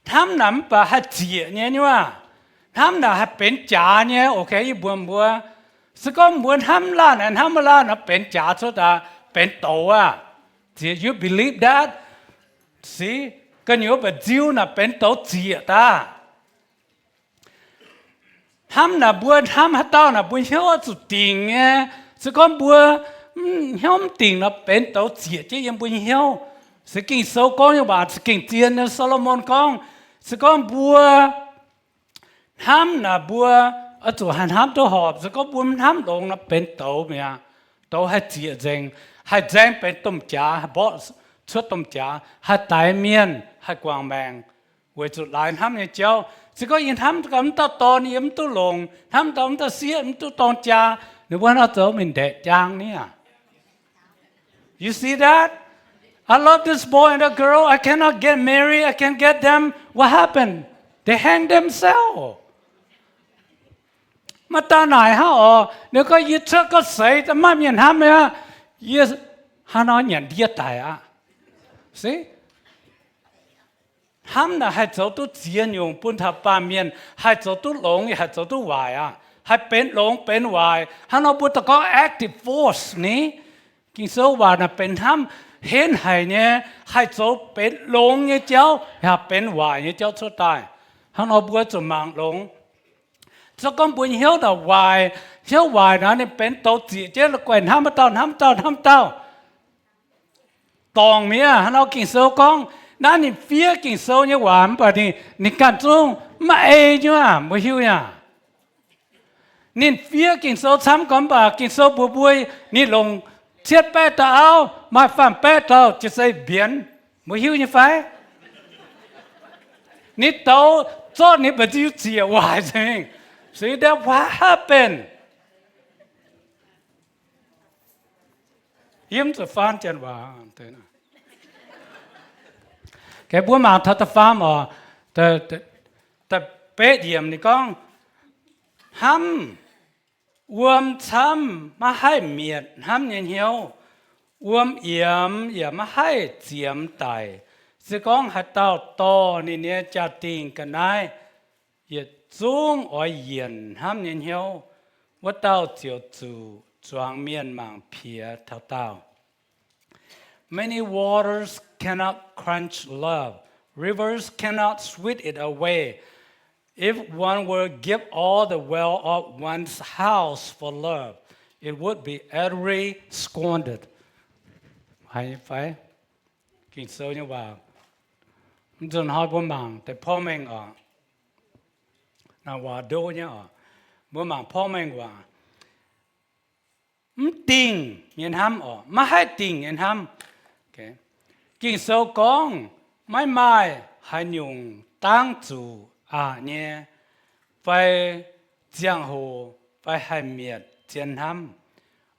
Hnamv naaic mv baac haih zieqc nyei nyei aav. Hnamv naaic haih benx jaax nyei. Ok, yie mbuox mbuo, se gorngv mbuo hnamv laanh naaic, hnamv maiv laanh naaic, benx jaax cuotv daaih benx douz aqv. Zieqc, you believe that? See, gu'nyuoz mba'nziu naaic benx douz zieqc daaih. Hnamv naaic mbuo hnamv haaix dauh naaic mbuo hnyouv oix zuqc dingc nyei. Se gorngv mbuo hnyouv mv dingc nor, benx douz zieqc jienv yiem mbuo nyei hnyouv. Se Ging-Sou gorngv nyei waac za'gengh zien nyei. Saa^lo^morn gorngv, se gorngv mbuo hnamv naaic mbuo oix zuqc haih hnamv duqv horpc. Se gorngv mbuo mv hnamv longx nor, benx douz mi'aqv. Douz haih zieqc nzengc, haih nzaeng benx domh jaax, haih mborqv cuotv domh jaax, haih daix mienh, haih guangc maengc, weic zuqc laaix hnamv nyei jauv. Se gorngv yie hnamv gaax mv dauh dorn, yie mv duqv longx. Hnamv dauh mv dauh sieqv, mv duqv dorng jaa, ninh mbuo hnangv nor zoux mingh ndaeqc jaang niaa. You see that? I love this boy and that girl. I cannot get married. I can't get them. What happened? They hang themselves. Maiv daan naaic hnangv oc. Ninh gorngv, yie cuotv gorngv seix, maiv maaih mienh hnamv aqv. Yie hnangv nor nyanc ndie daic aqv. See? Hnamv naaic haih zoux duqv ziex nyungc bun taux baamh mienh, haih zoux duqv longx, yaac haih zoux duqv waaic aqv. Haih benx longx benx waaic. Hnangv nor mbuo daaih gorngv active force ni. Ging-Sou waac naaic benx hnamv henv haic nyei, haih zoux benx longx nyei jauv, yaac benx waaic nyei jauv cuotv daaih. Hnangv nor mbuo zuqc mangc longx. Se gorngv mbuo hnyouv naaic waaic, hnyouv waaic nor, ninh benx douz zieqc jienv la'guaih hnamv wuov dauh, hnamv dauh, hnamv dauh. Dorngc mi'aqv. Hnangv nor Ging-Sou gorngv, naaiv ninh fiev Ging-Sou nyei waac mv baac ninh, ninh ganh zungv maiv ei nyei aav, mbuo hiuv nyei aav. Ninh fiev Ging-Sou camv gormx mv baac Ging-Sou mbuox mbuo, ninh longc cietv baeqv dauh auv, maaih faam-baeqv dauh jiez zei mbienx. Mbuo hiuv nyei fai? Ninh douz zorqv ninh mba'nziu ziec waaic nzengc. See that what happened? Yie mv zuqc faan janx waac. Mbuo mangc taux da'faam oc, da'betv yiemc ninh gorngv, hnamv wuom camv maiv haih mietc hnamv nyei hnyouv. Wuom yiemx yaac maiv haih ziemx daic. Se gorngv haaix dauh dorh ninh nyei jaa-dingh ga'naaiv yietc zungv oix yienc hnamv nyei hnyouv, wuov dauh ziouc zuqc zuangx mienh mangc piex taux daauh. Many waters cannot quench love. Rivers cannot sweep it away. If one were give all the wealth of one's house for love, it would be utterly squandered. Haiz fai? Ging-Sou nyei waac. Mv nzunc hnoi mbuo mangc deix porv mengh oc. Naaiv waac ndo nyei oc. Mbuo mangc porv mengh waac. Mv dingh nyei hnamv oc, maiv haih dingh nyei hnamv. Ging-Sou gorngv, maiv maaih haaix nyungc dangv zuqc aqc nyei, fai ziangh hoc, fai haih mietc zien hnamv.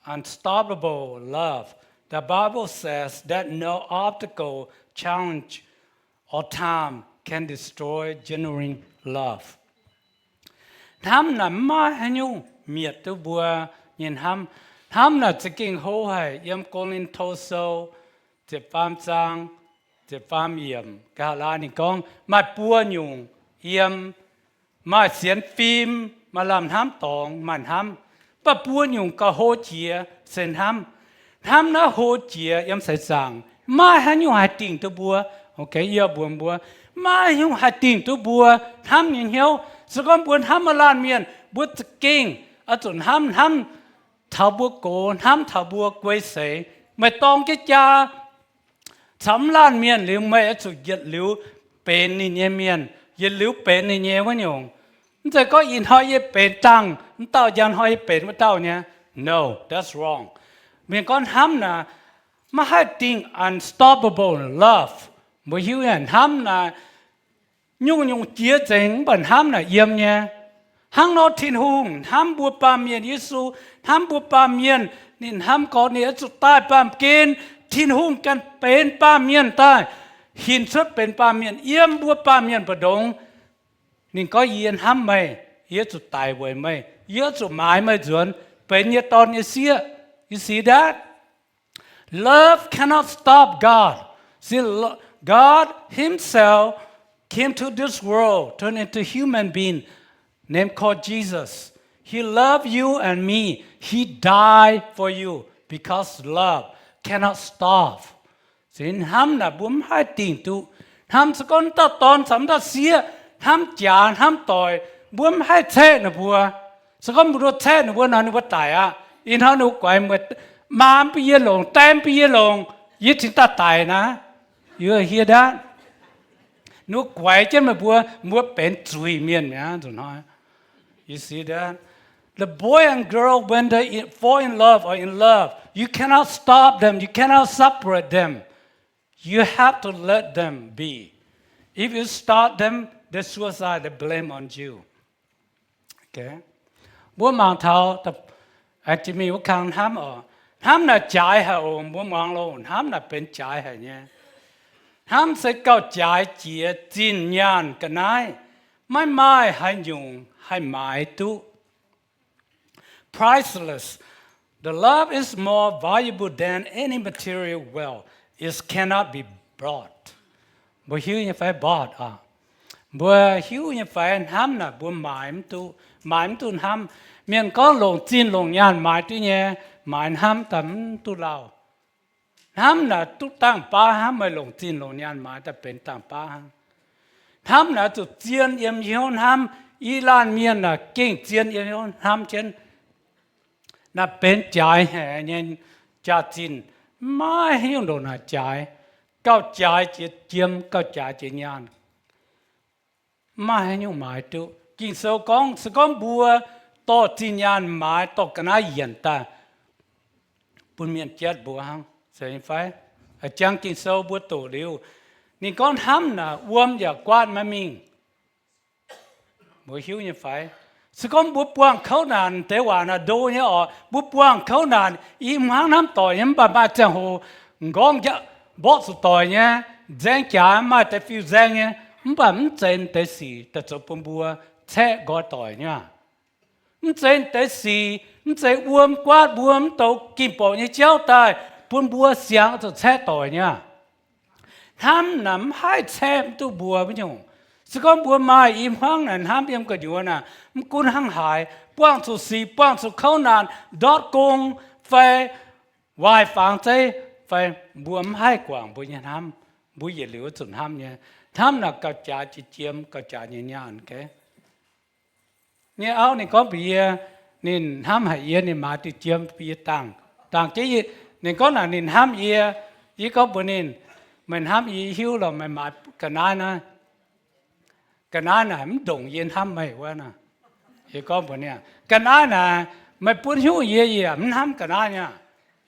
Unstoppable love. The Bible says that no obstacle, challenge, or time can destroy genuine love. Hnamv naaic maiv maaih haaix nyungc mietc duqv mbuo nyei hnamv. Hnamv naaic za'gengh hlo haic. Yiem Ko^lin^to Sou ziepc faam zaang, ziepc faam yiemc, ga'haav laaix ninh gorngv maaih buo nyungc yiem, maaih sienx fim, maaih lamh hnamv dorngx, maaih hnamv. Mv baac buo nyungc gauh hlo jiex se hnamv. Hnamv naaiv hlo jiex yiem seix zaangc, maiv haaix nyungc haih dingh duqv mbuo. Yie mbuox mbuo, maiv haaix nyungc haih dingh duqv mbuo hnamv nyei hnyouv. Se gorngv mbuo hnamv maaih laanh mienh, mbuo za'gengh oix zuqc hnamv, hnamv taux mbuo gox, hnamv taux mbuo guei seix. Meih dorng jienv jaa caux mv laanh mienh liuz, meih oix zuqc yietc liuz benx ninh nyei mienh, yietc liuz benx ninh nyei wuov nyungc. Mv zeiz gorngv ih hnoi yie benx dangh wuov dauh, njang hnoi yie benx wuov dauh nyei. No, that's wrong. Mienh gorngv hnamv naaic maiv haih dingh, unstoppable love. Mbuo hiuv nyei, hnamv naaic nyungc-nyungc jiex nzengc, mv baac hnamv naaic yiem nyei. Hnangv nor Tin-Hungh hnamv mbuo baamh mienh, Yesu hnamv mbuo baamh mienh, ninh hnamv gorx ninh oix zuqc daaih baamh gen. Tin-Hungh ganh benx baamh mienh daaih, hinc cuotv benx baamh mienh yiem mbuo baamh mienh mbu'ndongx. Ninh gorngv, yie hnamv meih, yie oix zuqc daic weic meih, yie oix zuqc maaiz meih nzuonx benx yie dorn nyei sieqv. You see that? Love cannot stop God. See, lo-, God himself came to this world, turned into human being, name called Jesus. He loved you and me. He died for you because love cannot stop. Se hnamv naaic mbuo mv haih dingh duqv. Hnamv se gorngv dauh dorn caux dauh sieqv hnamv jaax hnamv doic, mbuo mv haih caeqv ninh mbuo. Se gorngv mbuo caeqv ninh mbuo nor, ninh mbuo daic aqv. Ih hnoi ninh mbuo guaix, maa mv bun yie longc, die mv bun yie longc, yie cingx daaih daic naaiv. Yie hiuv duqv ninh mbuo guaix jienv meih mbuo, mbuo benx zuiz-mienh mi'aqv nzunc hnoi. You see that? The boy and girl, when they in, fall in love or in love, you cannot stop them, you cannot separate them. You have to let them be. If you stop them, they suicide, they blame on you. Okay? Mbuo mangc taux, Jimmy wuov kang hnamv oc. Hnamv naaic jaaix haic oc. Mbuo muangx loh, hnamv naaic benx jaaix haic nyei. Hnamv se gauh jaaix jiex zinh nyaanh ga'naaiv, maiv maaih haaix nyungc haih maaiz duqv. Priceless. The love is more valuable than any material wealth. It cannot be bought. Mbuo hiuv nyei fai? Bought aqv. Mbuo hiuv nyei fai hnamv naaic mbuo maaiz mv duqv, maaiz mv duqv hnamv. Mienh gorngv longc zinh longc nyaanh maaiz duqv nyei, maaiz hnamv daaih mv duqv lauh. Hnamv naaic duqv dangh baav hnangv, meih longc zinh longc nyaanh maaiz daaih benx dangh baav hnangv. Hnamv naaic zuqc zien yiem hnyouv hnamv. I laanh mienh naaic gengh zien yiem hnyouv hnamv jienv. Naaic benx jaaix haic nyei jaax-zinh, maiv hiuv ndongc naaic jaaix, gauh jaaix jiex jiem, gauh jaaix jiex nyaanh. Maiv haaix nyungc maaiz duqv. Ging-Sou gorngv, se gorngv mbuo dorh zinh nyaanh maaiz, dorh ga'naaiv yienc daaih bun mienh jatv mbuo hnangv, zeiz fai? Jangx Ging-Sou mbuo doqc liuz, ninh gorngv hnamv naaic wuom yaac guaatv maiv mingh. Mbuo hiuv nyei fai? Se gorngv mbuo buangh kouv naanc, deix waac naaic ndo nyei oc. Mbuo buangh kouv naanc, i hmuangv hnamv doic nyei, mv baac maaih ziangh hoc m'nqorngv mborqv zuqc doic nyei, nzaeng jaax maaih deix fiuv nzaeng nyei, mv baac mv zeiz deix sic daaih zoux bun mbuo caeqv nqoi doic nyei aqv. Mv zeiz deix sic, mv zeiz wuom guaatv mbuo, mv douz ging-borqc nyei jauv daaih bun mbuo siangx zuqc caeqv doic nyei aqv. Hnamv naaic mv haih caeqv mv duqv mbuo wuov nyungc. Se gorngv mbuo maaih i hmuangv naaic hnamv yiem gu'nyuoz naaic, mv gunv hnangv haaix, buangh zuqc sic, buangh zuqc kouv naanc, ndortv gong, fai waaic fangx zeiv, fai mbuo mv haih guangc mbuo nyei hnamv. Mbuo yietc liuz zuqc hnamv nyei. Hnamv naaic gauh jaaix jiex jiem, gauh jaaix nyei nyaanh. Nyei auv ninh gorngv mbuox yie, ninh hnamv haic yie, ninh maaiz diuh jiem bun yie dangh. Dangh jienv yie, ninh gorngv naaic ninh hnamv yie. Yie gorngv mbuox ninh, meih hnamv yie, yie hiuv lorqc, meih maaiz ga'naaiv naaiv. Ga'naaiv naaic mv ndongc yie hnamv meih wuov naaic. Yie gorngv mbuox ninh, ga'naaiv naaic meih bun hnyouv yie, yie yaac mv hnamv ga'naaiv nyei aqv.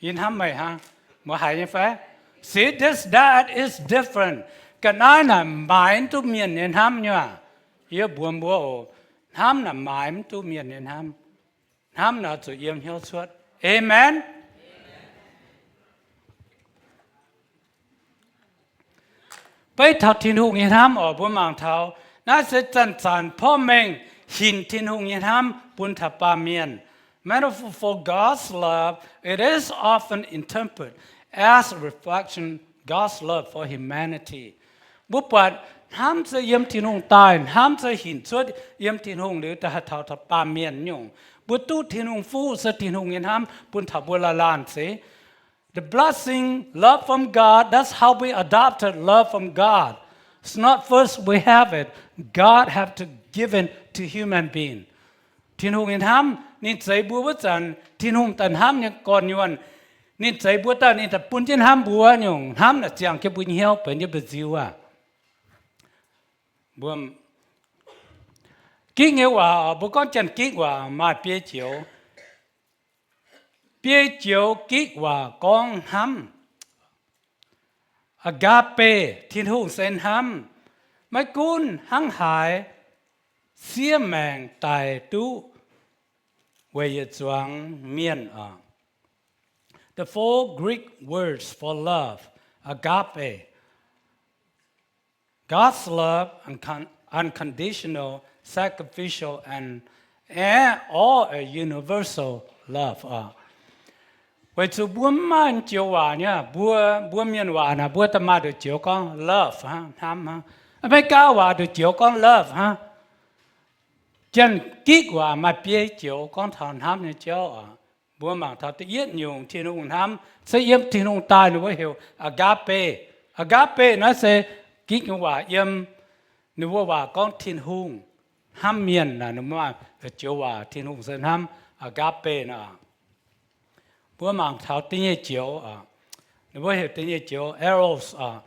Yie hnamv meih hnangv. Meih haiz nyei fai? See, this, that is different. Ga'naaiv naaic maaiz mv duqv mienh nyei hnamv nyei aqv. Yie mbuox mbuo oc, hnamv naaic maaiz mv duqv mienh nyei hnamv. Hnamv naaic zuqc yiem hnyouv cuotv. Aamen. Beiv taux Tin-Hungh nyei hnamv oc, mbuo mangc taux naaiv se zanc-zanc porv mengh hinc Tin-Hungh nyei hnamv bun taux baamh mienh. Metaphor for God's love, it is often interpreted as a reflection God's love for humanity. Mbuo buatc hnamv se yiem Tin-Hungh daaih, hnamv se hinc cuotv yiem Tin-Hungh liuz daaih haih taux, taux baamh mienh nyungc. Mbuo duqv Tin-Hungh fuqv se Tin-Hungh nyei hnamv bun taux mbuo laanh laanh seix. The blessing, love from God, that's how we adopted love from God. It's not first we have it. God have to give it to human being. Tin-Hungh nyei hnamv, ninh zeix mbuo wuov zanc, Tin-Hungh daaih hnamv nyei gorn-nyuonh. Ninh zeix mbuo daaih, ninh daaih bun jienv hnamv mbuo nyungc. Hnamv naaic ziangh jienv mbuo nyei hnyouv benx jienv mbu'nziu aac. Mbuo gitv nyei waac, mbuo gorngv Janx-Gikc waac maaih biei joux. Biei joux Gikc waac gorngv hnamv. Agape, Tin-Hungh se hnamv. Maiv gunv hnangv haaix, siev maengc daic duqv weic yietc zuangx mienh oc. The four Greek words for love, agape, God's love, uncon-, unconditional, sacrificial, and, and all a universal love oc. Weic zuqc mbuo mv maaih joux waac nyei, mbuo, mbuo mienh waac naaic, mbuo da'maaih nduqc joux gorngv love hnangv, hnamv hnangv. Maiv gaax waac nduqc joux gorngv love hnangv. Janx-Gikc waac maaih biei joux gorngv taux hnamv nyei jauv oc. Mbuo mangc taux da'yietv nyungc Tin-Hungh hnamv se yiem Tin-Hungh daaih, ninh mbuo heuc agape. Agape naaiv se Gikc nyei waac yiem, ninh mbuo waac gorngv Tin-Hungh hnamv mienh naaic, ninh mbuo maaih joux waac Tin-Hungh se hnamv, agape naaic. Mbuo mangc taux da'nyeic joux, ninh mbuo heuc da'nyeic joux eros oc.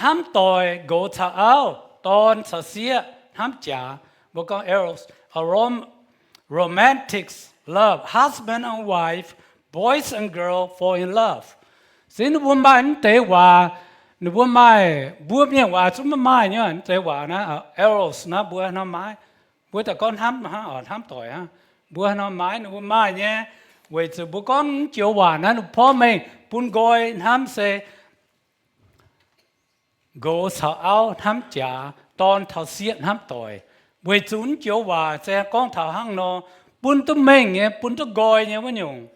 Hnamv doic, nqox caux auv, dorn caux sieqv, hnamv jaax. Mbuo gorngv eros, a rom-, romantic love, husband and wife, boys and girl fall in love. Se ninh mbuo maaih mv deix waac, ninh mbuo maaih, mbuo mienh waac zungv maiv maaih nyei mv deix waac naaiv, eros naaiv mbuo haaix nor maaiv? Mbuo daaih gorngv hnamv hnangv, hnamv doic hnangv. Mbuo haaix nor maaiv? Ninh mbuo maaih nyei, weic zuqc mbuo gorngv mv joux waac naaiv ninh porv mengh bun nqoi hnamv se nqox caux auv hnamv jaax, dorn caux sieqv hnamv doic. Weic zuqc mv joux waac se gorngv taux hnangv nor, bun duqv mengh nyei, bun duqv nqoi nyei wuov nyungc.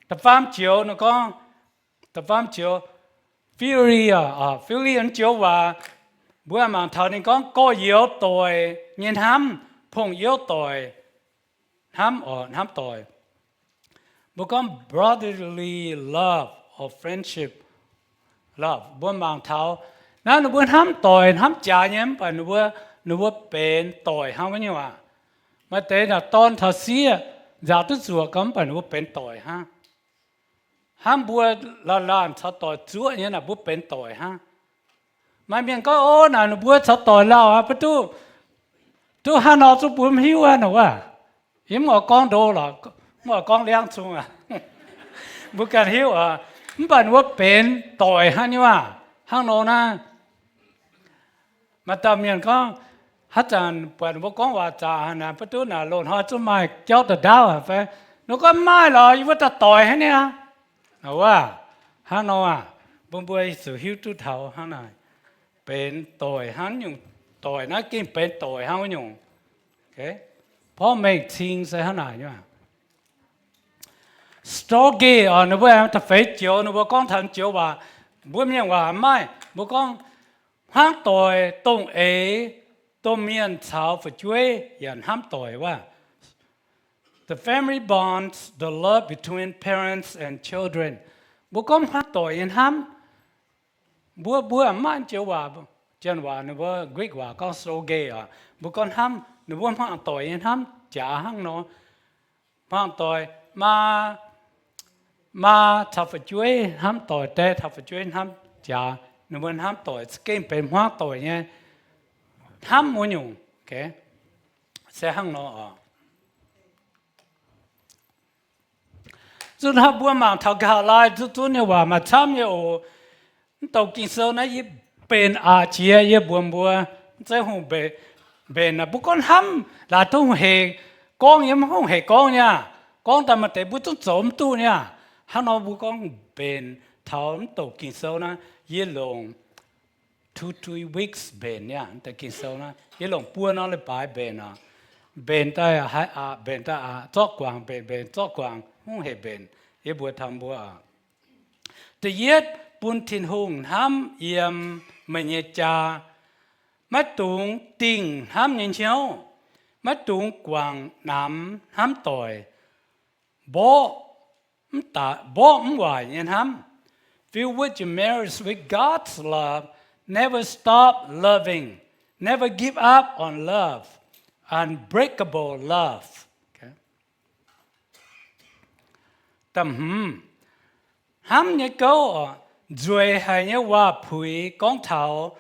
Da'faam joux ninh gorngv, da'faam joux, philia, philia mv joux waac, mbuo mangc taux ninh gorngv gorx-youz doic nyei hnamv, pong-youv doic hnamv oc, hnamv doic. Mbuo gorngv brotherly love or friendship love. Mbuo mangc taux naaiv ninh mbuo hnamv doic hnamv jaax nyei mv baac ninh mbuo, ninh mbuo benx doic hnangv wuov nyungc aac. Maaih deix naaic dorn taux sieqv nzaaux duqv zuoqc gau mv baac ninh mbuo benx doic hnangv. Hnangv mbuo laanh laanh caux doic zuoqv nyei naaic mbuo benx doic hnangv. Maaih mienh gorngv, o, naaic ninh mbuo caux doic lauh aqv, mv duqv, duqv hnangv nor zungv mbuo mv hiuv aqv nor wuov. Yie mv oix gorngv ndo lorqc, mv oix gorngv liangv zung aqv. Mbuo ganh hiuv oc. Mv baac ninh mbuo benx doic hnangv nyei waac, hnangv nor naaiv. Maaih dauh mienh gorngv, haaix zanc buatc ninh mbuo gorngv waac zaqc haaix naaic, mv duqv naaic loz-hnoi zungv maaih jauv da'ndaauv haic fai? Ninh gorngv, mv maaih lorqc, yie mbuo daaih doic hnangv niaa. Wuov, hnangv nor aac, mbuo mbuo zuqc hiuv duqv taux hnangv naaic, benx doic hnangv nyungc, doic naaiv gengh benx doic hnangv wuov nyungc. Porv mengh cing se hnangv naaic nyei. Storge oc, ninh mbuo aengx da'feix joux, ninh mbuo gorngv taux joux waac, mbuo mienh waac maaih, mbuo gorngv hnamv doic, dongh eix, domh mienh caux fu'jueiv yaac hnamv doic wuov. The family bonds, the love between parents and children. Mbuo gorngv hmuangv doic nyei hnamv, mbuo, mbuo maaih joux waac, Janx waac ninh mbuo, Greek waac gorngv storge oc. Mbuo gorngv hnamv, ninh mbuo hmuangv doic nyei hnamv jaax hnangv nor. Hmuangv doic, maa, maa caux fu'jueiv hnamv doic, die caux fu'jueiv hnamv jaax, ninh mbuo hnamv doic, gengh benx hmuangv doic nyei hnamv wuov nyungc. Se hnangv nor oc. Zuqc hnamv mbuo mangc taux nqa'haav laai zuqc zunv nyei waac maaih camv nyei oc. Mv douc Ging-Sou naaiv yie benx aqc jiex yie mbuox mbuo, mv zeiz hungh mbenc, mbenc naaic mbuo gorngv hnamv laaix duqv hungh heic gorngv nyei, mv hungh heic gorngv nyei aac. Gorngv daaih maaih deix mbuo zungv zoux mv duqv nyei aac. Hnangv nor mbuo gorngv mbenc taux mv douc Ging-Sou naaiv, yie longc two, three weeks mbenc nyei aac. Mv deix Ging-Sou naaiv yie longc buo norm leiz-baaix mbenc oc. Mbenc daaih haiz aqc, mbenc daaih aqc, zorqv guangc mbenc, mbenc zorqv guangc, mv hungh heic mbenc. Yie mbuox taux mbuo oc. Da'yietv, bun Tin-Hungh hnamv yiem meih nyei jaa. Maiv dungx dingh hnamv nyei hnyouv. Maiv dungx guangc namx hnamv doic. Mborqv mv waaic nyei hnamv. Fill with your marriage with God's love. Never stop loving. Never give up on love. Unbreakable love. Hnamv nyei gouv oc. Nzueic haic nyei waac-puix gorngv taux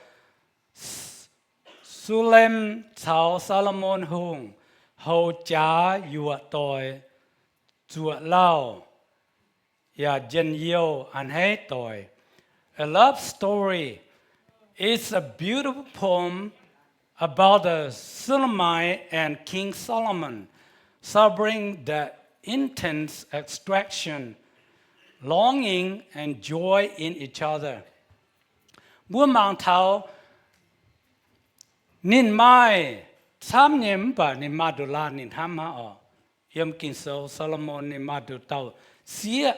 Sulem caux Saa^lo^morn Hungh houx jaax yuoqc doic, zuoqc lauh, yaac njien-youh a'hneiv doic. A love story is a beautiful poem about the Shulamite and King Solomon, celebrating the intense attraction, longing, and joy in each other. Mbuo mangc taux ninh maaih camv nyei mv baac ninh maaih nduqc laanh ninh hnamv aqv oc. Yiem Ging-Sou, Saa^lo^morn ninh maaih nduqc dauh sieqv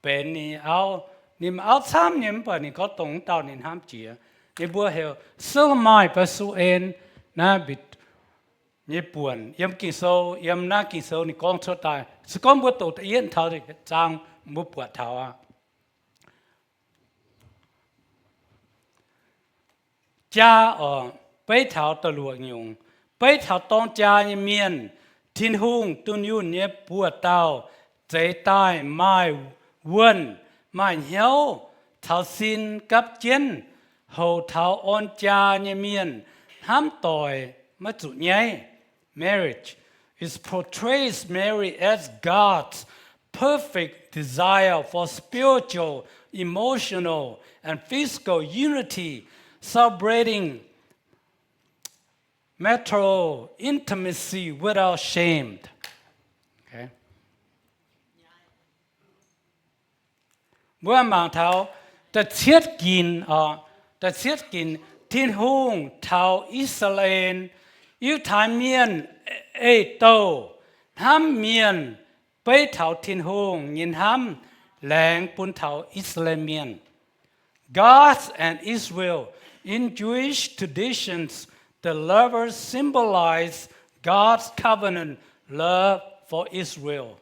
benx ninh auv. Ninh auv camv nyei mv baac ninh gorngv dongh wuov dauh ninh hnamv jiex. Ninh mbuo heuc Shulamite fai Su^en naaiv nyei buonc. Yiem Ging-Sou, yiem naaiv Ging-Sou ninh gorngv cuotv daaih. Se gorngv mbuo doqc da'yietv taux zaang mbuo buatc taux aqv. Jaa oc, beiv taux da'luoqc nyungc, beiv taux dorng jaa nyei mienh. Tin-Hungh dunh yunh nyei buoz-dauh zeix daaih maaih wuonh, maaih hnyouv, caux sin gapv jienv, houc taux orn jaa nyei mienh hnamv doic maiv zuqc nyaiv. Marriage is portrays Mary as God's perfect desire for spiritual, emotional, and physical unity, celebrating marital intimacy without shame. โอเค Mbuo mangc taux da'cietv ginc, da'cietv ginc, Tin-Hungh taux I^saa^laa^en, Yiutai Mienh, ei-douh, hnamv mienh, beiv taux Tin-Hungh nyei hnamv, laengz bun taux I^saa^laa^en Mienh. God and Israel. In Jewish traditions, the lovers symbolize God's covenant love for Israel.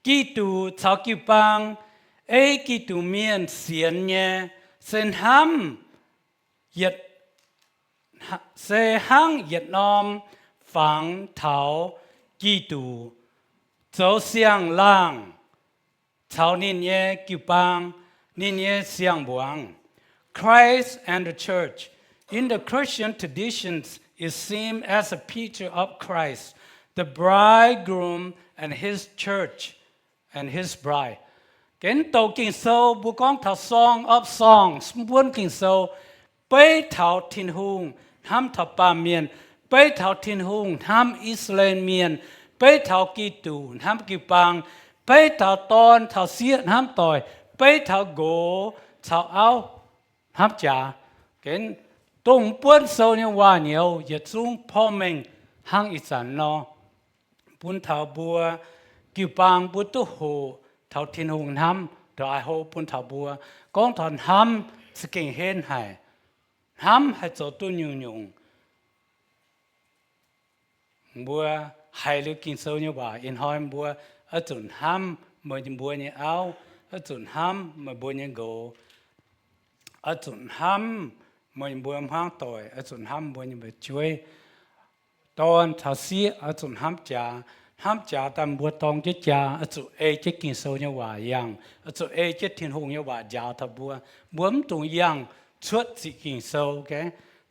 Giduc caux jiu-baang, ei Giduc Mienh sienx nyei, se hnamv, se hnangv yietc norm fangx taux Giduc, zoux siang-laangh caux ninh nyei jiu-baang, ninh nyei siang-mbuangz. Christ and the church. In the Christian traditions, is seen as a picture of Christ, the bridegroom, and his church, and his bride. Gengh douc Ging-Sou mbuo gorngv taux Song of Songs, mv buonv Ging-Sou, beiv taux Tin-Hungh hnamv taux baamh mienh, beiv taux Tin-Hungh hnamv I^saa^laa^en Mienh, beiv taux Giduc hnamv jiu-baang, beiv taux dorn caux sieqv hnamv doic, beiv taux nqox caux auv hnamv jaax. Gengh dongh mv buonv sou nyei waac-nyouz yietc zungv porv mengh hnangv ih zanc nor. Bun taux mbuo jiu-baang mbuo duqv hoqc taux Tin-Hungh hnamv, da'ai hlo bun taux mbuo gorngv taux hnamv za'gengh henv haic. Hnamv haih zoux duqv nyungc-nyungc. Mbuo haiz liuz Ging-Sou nyei waac ih hnoi mbuo oix zuqc hnamv meih mbuo nyei auv, oix zuqc hnamv meih mbuo nyei nqox, oix zuqc hnamv meih mbuo hmuangv doic, oix zuqc hnamv mbuo nyei fu'jueiv. Dorn caux sieqv oix zuqc hnamv jaax. Hnamv jaax daaih mbuo dorng jienv jaa oix zuqc ei jienv Ging-Sou nyei waac yangh, oix zuqc ei jienv Tin-Hungh nyei waac njaaux taux mbuo. Mbuo mv dungx yangh cuotv ziqc Ging-Sou.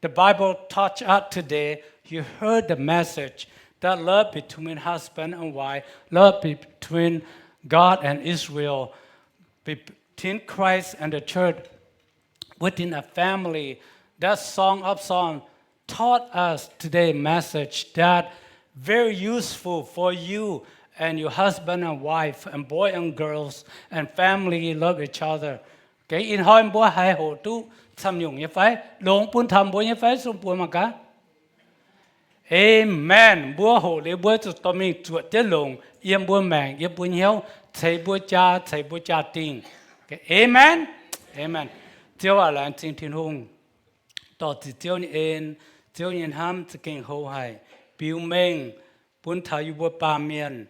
The Bible taught us today, you heard the message, that love between husband and wife, love between God and Israel, between Christ and the church, within a family. That Song of Song taught us today message that very useful for you and your husband and wife and boy and girls and family love each other. Gengh ih hnoi mbuo haih hoqc duqv camv nyungc nyei fai? Longx bun taux mbuo nyei fai? Sung buo mangc gaax. Amen. Mbuo hoqc liuz mbuo zuqc dorh mingh zuoqc jienv longc yiem mbuo maengc, yiem mbuo hnyouv, ceix mbuo jaa, ceix mbuo jaa-dingh. Amen. Amen. Ziouv aac, laengz zingh Tin-Hungh, dorh ziqc Ziouv nyei en, Ziouv nyei hnamv za'gengh hlo haic, biux mengh bun taux yie mbuo baamh mienh.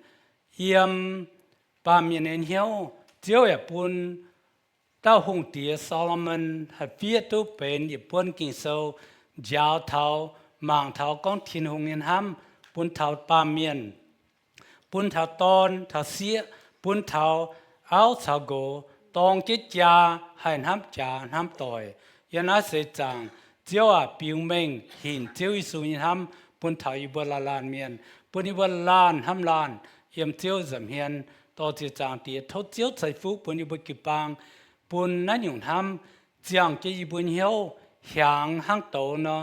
Yiem baamh mienh nyei hnyouv, Ziouv yaac bun dauh hungh diex Saa^lo^morn haih fiev duqv benx yietc buonv Ging-Sou, njaaux taux, mangc taux gorngv Tin-Hungh nyei hnamv bun taux baamh mienh, bun taux dorn taux sieqv, bun taux auv caux nqox, dorng jienv jaa haih hnamv jaax hnamv doic. Yiem naaiv seix zaangc, Ziouv aac, biux mengh hinc Ziouv Yesu nyei hnamv bun taux yie mbuo laanh laanh mienh, bun yie mbuo laanh hnamv laanh yiem Ziouv nza'hmien. Dorh ziec zaangc Diex, tov Ziouv ceix fuqv bun yie mbuo jiu-baang, bun naaiv nyungc hnamv ziangh jienv yie mbuo hnyouv hiaangx hnangv douz nor,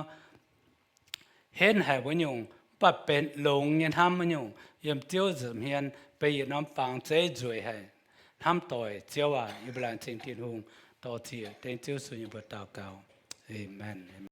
henv haic wuov nyungc, mv baac benx longx nyei hnamv wuov nyungc, yiem Ziouv nza'hmien benx yietc norm fangx zeiv nzueic haic. Hnamv doic, Ziouv aac, yie mbuo laengz zingh Tin-Hungh, dorh ziec dengv Ziouv Yesu nyei mbuox daux gaux. Amen.